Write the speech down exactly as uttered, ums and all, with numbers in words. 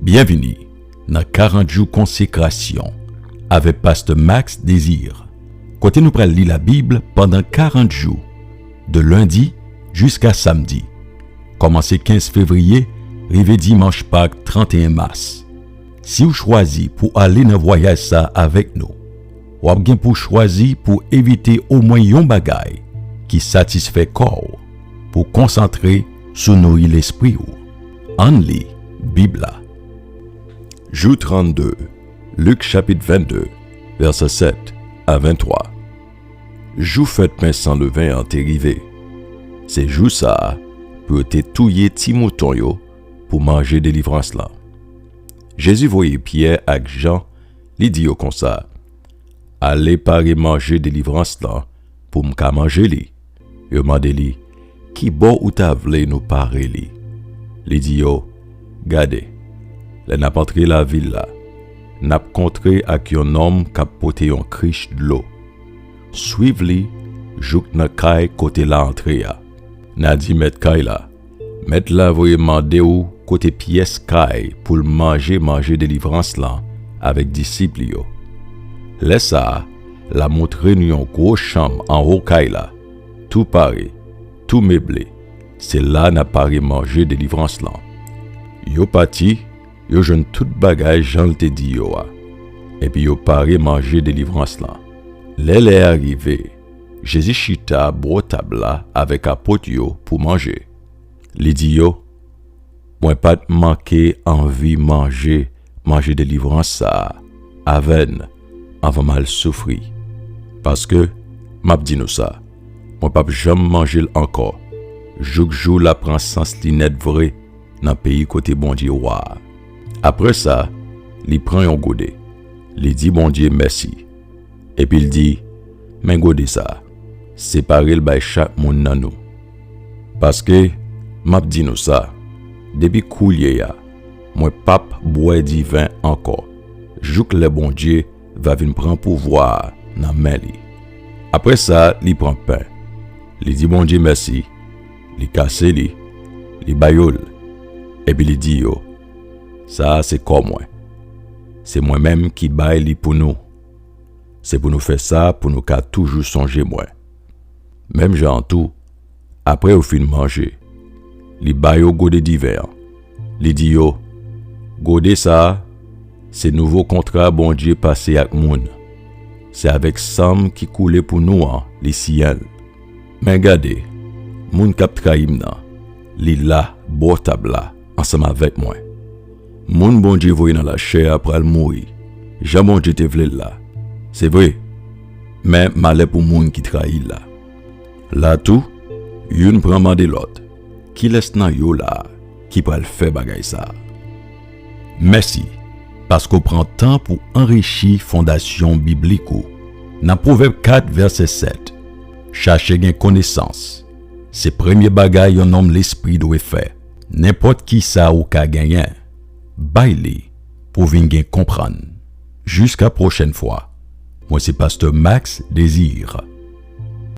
Byenvini nan karant jou konsekrasyon avèk Pastè Max Désir, kote nou pral li Labib pandan karant jou, de lendi jiska samdi, kòmanse kenz fevriye rive dimanch Pak trannteyen mas. Si w chwazi pou ale nan vwayaj sa a avèk nou, w ap gen pou chwazi pou evite omwen yon bagay ki satisfè kò w, pou konsantre sou nouri lespri w. Ann li Bib la. Jou trannde, Lik chapit vennde, vèsè sèt a venntwa. Jou fèt pen san leven an te rive. Se jou sa a pou yo te touye ti mouton yo pou manje delivrans lan. Jezi voye Pyè ak Jan, li di yo konsa: "Ale pare manje delivrans lan pou m ka manje li." Yo mande li: "Ki bò ou ta vle nou pare li?" Li di yo: "Gade, lè n ap antre lavil la, n ap kontre ak yon nonm k ap pote yon krich dlo. Swiv li jouk nan kay kote l a antre a. N a di mèt kay la: 'Mèt la voye mande w kote pyès kay pou l manje manje delivrans lan avèk disip li yo.' Lè sa a, l a montre nou yon gwo chanm anwo kay la, tou pare, tou meble. Se la n a pare manje delivrans lan." Yo pati, yo jwenn tout bagay jan l te di yo a, epi yo pare manje delivrans lan. Lè lè a rive, Jezi chita bò tab la avèk apot yo pou manje. Li di yo: "Mwen pa t manke anvi manje manje delivrans sa a avè n anvan m al soufri. Paske, m ap di nou sa, mwen p ap janm manje l ankò, jouk jou l a pran sans li nèt vre nan peyi kote Bondye wa a." Apre sa, li pran yon gode, li di Bondye mèsi, epi l di: "Men gode sa a, separe l bay chak moun nan nou. Paske, m ap di nou sa, depi koulye a, mwen p ap bwè diven ankò, jouk lè Bondye va vin pran pouvwa a nan men li." Apre sa, li pran pen, li di Bondye mèsi, li kase li, li ba yo l, epi li di yo: "Sa a se kò mwen. Se mwen menm ki bay li pou nou. Se pou nou fè sa pou nou ka toujou sonje mwen." Menm jan an tou, apre yo fin manje, li ba yo gode diven an. Li di yo: "Gode sa a, se nouvo kontra Bondye pase ak moun. Se avèk san m ki koule pou nou an, li siyen l. Men gade, moun k ap trayi m nan, li la bò tab la ansanm avèk mwen. Moun Bondye voye nan lachè a pral mouri, jan Bondye te vle l la, se vre, men malè pou moun ki trayi l la." La tou, youn pran mande lòt: "Kilès nan yo la a ki pral fè bagay sa a?" Mèsi, paske w pran tan pou anrichi fondasyon biblik ou. Nan Pwovèb kat, vèsè sèt, chache gen konesans. Se premye bagay yon nonm lespri dwe fè. Nenpòt ki sa ou ka genyen, bay li pou w vin gen konprann. Jiska pwochèn fwa, mwen se Pastè Max Désir.